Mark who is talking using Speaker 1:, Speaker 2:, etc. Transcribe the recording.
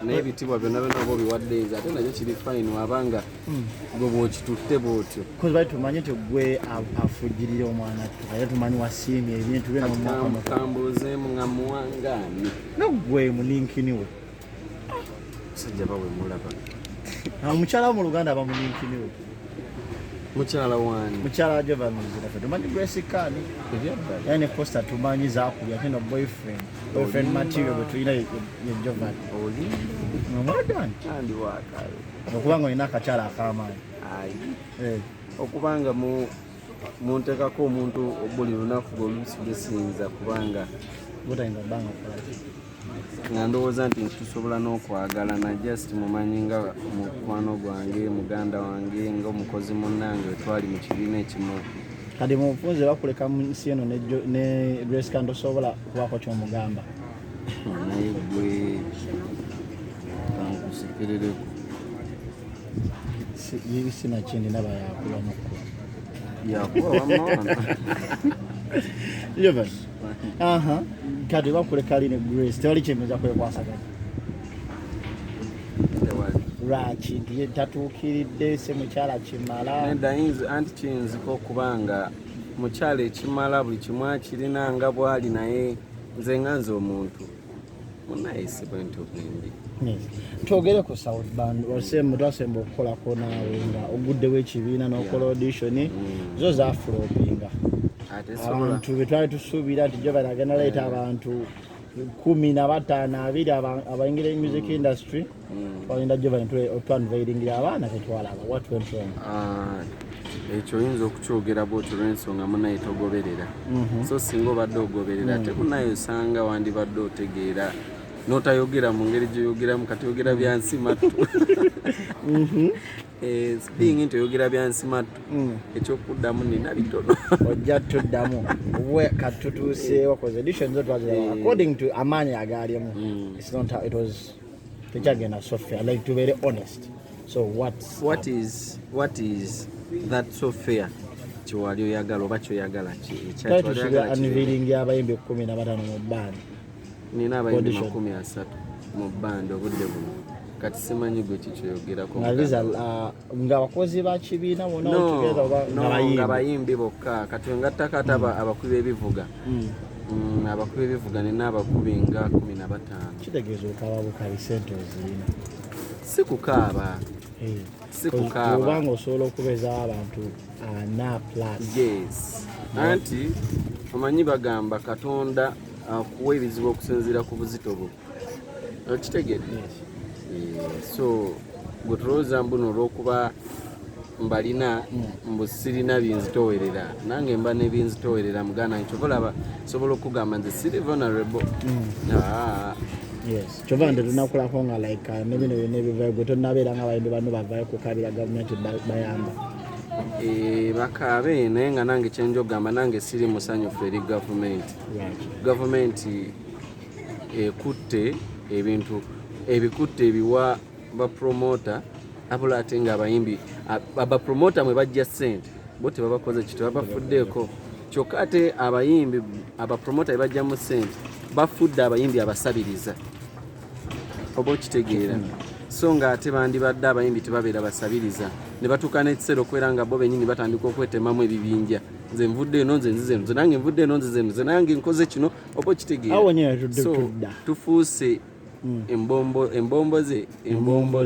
Speaker 1: Naye ebitiibwa byonna byonna oba obiwadde nze, ate nakyo kiri fine wabanga gwe bw'okitutte bw'otyo.
Speaker 2: Kozi bali tumanyi nti gwe afujjirira omwana, era tumanyi wasiimye ebintu bye.
Speaker 1: Kati
Speaker 2: n'omwaka.
Speaker 1: Kambuuzeemu nga muwangaani?
Speaker 2: Nogwe muninkini we.
Speaker 1: Musajja bawe mulaba.
Speaker 2: Omukyala wo mu Luganda aba muninkini we.
Speaker 1: Mukyala wani?
Speaker 2: Mukyala wa Jovan Muzira, fe tumanyi Grace Khan.
Speaker 1: Ebyaddala?
Speaker 2: Era ne Costa tumanyi zakubya, ate no boyfriend material bwe tulina ye Jovan.
Speaker 1: Oli
Speaker 2: omwagani
Speaker 1: andi wakayo.
Speaker 2: Okubanga olina akakyala ak'amaanyi.
Speaker 1: Ayi.
Speaker 2: Eh,
Speaker 1: Okubanga mu munteekako omuntu buli lunaku gwe oluusi gwesinza kubanga
Speaker 2: gutayinza bbanga kukola ki?
Speaker 1: Nga ndowooza nti tusobola n'okwagalana, just mumanyi nga mukwano gwange, muganda wange, nga omukozi munnange wetwali mu kibiina ekimu.
Speaker 2: Kati mubufunze bakuleka mu nsi eno ne Grace Khan, tosobola kubaako kyomugamba?
Speaker 1: Naye gwe kankusekerereko.
Speaker 2: Sinakindi naba yakuba nokkuba.
Speaker 1: Yakuba wamma wano.
Speaker 2: Jovan, aha, kati bakuleka ali ne Grace, tewali kyemeza kwekwasaganya?
Speaker 1: Tewali.
Speaker 2: Lwaki? Nti ye tatuukiridde, se mukyala kimala?
Speaker 1: Nedda, anti kiyinzika okuba nga mukyala ekimala buli kimu akirina nga bwali, naye nze nga nze omuntu munaye si bwentyo bwendi.
Speaker 2: Yes. Twogere ku South Band. Osemba twasemba okukolako naawe nga oguddewo ekibiina n'okola audition, zo zaflopinga.
Speaker 1: Ate sobola
Speaker 2: Abantu be twali tusuubira nti Jovan agenda leeta abantu 15, 20 abayingira music industry, twalinda Jovan otwanveiringira abaana, tetwalaba. What went wrong?
Speaker 1: Ah, ekyo oyinza okukyogera bwotyo lw'ensonga munaye togoberera. So singa obadde ogoberera, ate munaye osanga wandibadde otegeera n'otayogera mu ngeri gyoyogeramu. Kati oyogera byansimattu. Eh, being nti oyogera byansimattu, ekyokuddamu nina bitono.
Speaker 2: Ojja tuddamu. We kati tutuuseewo cause audition zo twaziraba. According to amaanyi agaalimu, it's not how it was, tekyagenda so fair, like tubeere honest. So what's
Speaker 1: What is that so fair kyewali oyagala oba kyoyagala
Speaker 2: Twali tusuubira unveiling y'abayimbi 15 mu band.
Speaker 1: Nina abayimbi
Speaker 2: Audition.
Speaker 1: 30 mu band obudde buno. Kati simanyi gwe kikyoyogerako.
Speaker 2: Nga these are, nga abakozi ba kibiina bonna
Speaker 1: No,
Speaker 2: all together oba
Speaker 1: no,
Speaker 2: nga
Speaker 1: nga
Speaker 2: bayimbi?
Speaker 1: Bayimbi bokka. Kati ongattako ate abakubi b'ebivuga. Abakubi b'ebivuga nina abakubi nga 15.
Speaker 2: Kitegeeza okaba bukabi, sente ozirina.
Speaker 1: Si kukaaba.
Speaker 2: Eh.
Speaker 1: Si kukaaba.
Speaker 2: Obanga osobola okubeezawo abantu 40 plus.
Speaker 1: Yes, anti omanyi bagamba Katonda akuwa ebizibu okusinziira ku buzito bwo, okitegedde?
Speaker 2: Yes.
Speaker 1: Eh, so gwe tulowooza mbuno olw'okuba mbalina mbu sirina binzitowerera, nange mba nebinzitowerera muganda nti kyova olaba sobola okugamba nze siri vulnerable. Ah,
Speaker 2: Yes, kyova nti tunakulako nga like ne bino byonna ebivayo, gwe tonabeera nga abayimbi banno bavayo kukabira gavumenti bayamba.
Speaker 1: Eh, bakaabe, naye nga nange kyenja okugamba, nange siri musanyufu eri gavumenti.
Speaker 2: Lwaki?
Speaker 1: Gavumenti ekutte ebintu, ebikutte ebiwa bapromota, abula ate nga abayimbi abapromota mwe bajja ssente bo tebabakoze ki, tebabafuddeeko. Kyokka ate abayimbi abapromota bebajjamu ssente bafudde abayimbi abasabiriza, oba okitegeera? So nga ate bandibadde abayimbi tebabeera basabiriza, ne batuuka n'ekiseera okubeera nga bo bennyini batandika okwetemamu ebibinja: nze nvudde eno, nze nzize eno, nze nange nvudde eno, nzize eno, nze nange nkoze kino, oba okitegeera?
Speaker 2: Awo wennyini tudde
Speaker 1: So
Speaker 2: tudda.
Speaker 1: tufuuse embombo, embombo ze embombo.